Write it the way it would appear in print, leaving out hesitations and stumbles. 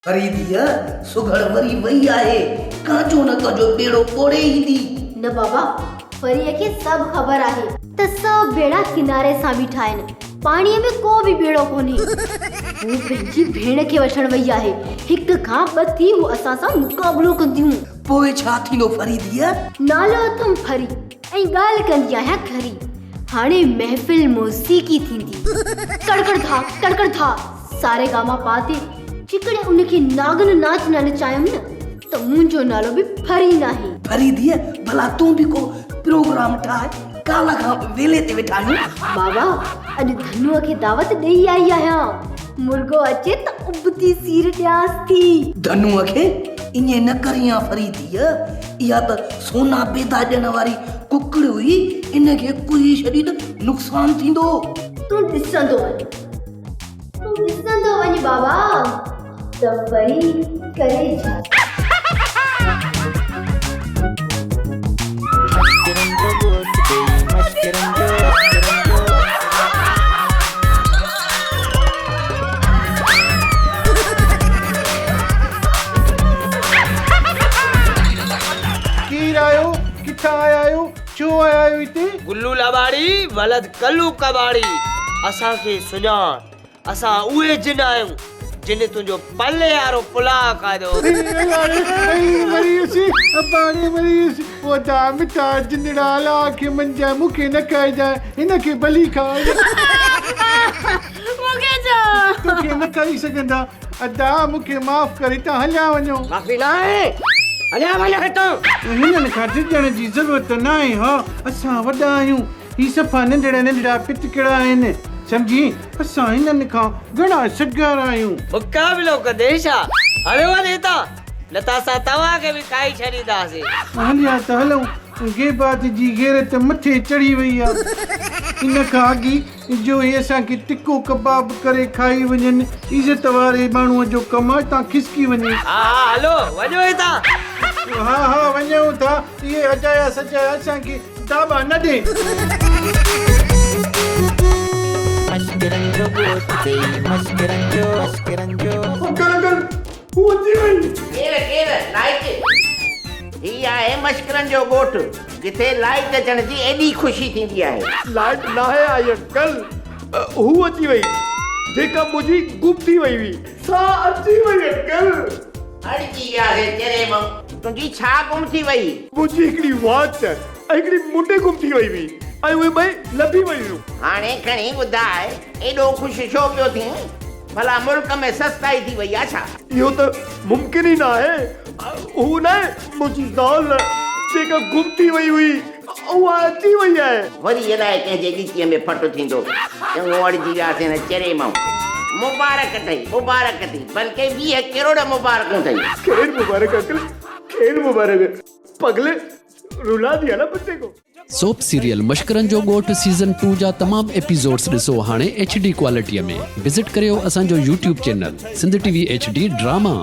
فريديء سگهڙ وري وئي آهي، ڪانجو نه ڪانجو ٻيڙو ٻوڙي ايندي. نه بابا، پريء کي سڀ خبر آهي ته سڀ ٻيڙا ڪناري سان بيٺا آهن، پاڻيء ۾ ڪو به ٻيڙو ڪونهي. هوء پنهنجي ڀيڻ کي وٺڻ وئي آهي، هڪ کان ٻه ٿي هو اسان سان مقابلو ڪنديون. پوء ڇا ٿيندو فريديء؟ نالو اٿم ڦري ۽ ڳالهه ڪندي آهيان کري. هاڻي محفل موسيقي ٿيندي. ڪڙڪڙ ڌا ڪڙڪڙ ڌا ساري گاما پا تي جيڪڏهن ان کي ناگن ناچ نه نچايم نه ته منهنجو نالو به ڦري ناهي. ڦري ڌيء ڀلا تون به ڪو پروگرام ٺاهه ڪالهه کان ويلي تي ويٺا آهيون. بابا اڄ ڌنوء کي دعوت ڏئي آئي آهيان. مرغو اچي ته ابتي سير ڏيانس ٿي. ڌنوء کي ائين نه ڪرين ها ڦري ڌيء. اها ته سونا بيدا ڏيڻ واري ڪڪڙ هئي، ان کي ڪهي ڇڏي ته نقصان ٿيندو. تون ڏسندو وڃ، تون ڏسندو وڃ بابا ته پري ڪري ڇا ٿي. ڪير آهيو؟ ڪٿان آيا آهيو؟ ڇو آيا آهيو هتي؟ گلو لٻاڙي ولد ڪلو ڪٻاڙي، اسان کي سڃاڻ، اسان اهي جن آهيون، جن تنهنجو پلي وارو پلاء کاڌو. ائي مري ويس، اباڻي مري ويس، او ادا مٺا جندڙا الله کي مڃجانء مون کي نه کائجانء، هن کي ڀلي کاء. مون کي ڇا؟ توکي نه کائي سگهندا. ادا مون کي معاف ڪر هتان هليا وڃو. معافي ناهي هليا وڃ هتان. هنن کان ڊڄڻ جي ضرورت ناهي ها اسان وڏا آهيون هي صفا ننڍڙا ننڍڙا پتڪڙا آهن سمجهين اسان هنن کان گهڻا سگهارا آهيون. مقابلو ڪندين ڇا هليو وڃ هتان نه ته اسان توهان کي به کائي ڇڏينداسين. هليا ته هلون غيبات جي غيرت مٿي چڙهي وئي آ ان کان اڳي جو هي اسان کي ٽڪو ڪباب ڪري کائي وڃن، عزت واري ماڻهوء جو ڪم آ هتان کسڪي وڃي. ها ها هلو وڃو هتان. ها ها وڃون ٿا، اهي اجايا سجايا اسان کي داٻا نه ڏين. انڪل انڪل هو اچي وئي. ڪير ڪير لائٽ. هي آهي مشڪرن جو ڳوٺ جتي لائٽ اچڻ جي ايڏي خوشي ٿيندي آهي. لائٽ ناهي آئي انڪل هو اچي وئي جيڪا منهنجي گم ٿي وئي هئي سا اچي وئي انڪل. اڙجي وياسين چري مئو. تنهنجي ڇا گم ٿي وئي؟ منهنجي هڪڙي واچ ۽ هڪڙي منڊي گم ٿي وئي هئي ۽ اهي ٻئي لڀي ويون هيون. هاڻي کڻي ٻڌاء ايڏو خوش ڇو پيو ٿين؟ ڀلا ملڪ ۾ سستائي ٿي وئي آ ڇا؟ اهو ته ممڪن ئي ناهي. هو ناهي منهنجي زال جيڪا گم ٿي وئي هئي اها اچي وئي آهي. وري الائي ڪنهن جي ڳچيء ۾ ڦٽ ٿيندو. چڱو اڙجي وياسين نه چري مئون. مبارڪ اٿئي، مبارڪ اٿئي، بلڪه 20 ڪروڙ مبارڪون اٿئي. خير مبارڪ انڪل، خير مبارڪ. پگلي رلا ديا نا بچي ڪو. سوپ سيريل مشڪرن جو ڳوٺ سيزن ٽو جا تمام ايپيسوڊس ڏسو هاڻي ايڇ ڊي ڪوالٽي ۾ وزٽ ڪريو اسان جو YouTube channel Sindh T V H D drama.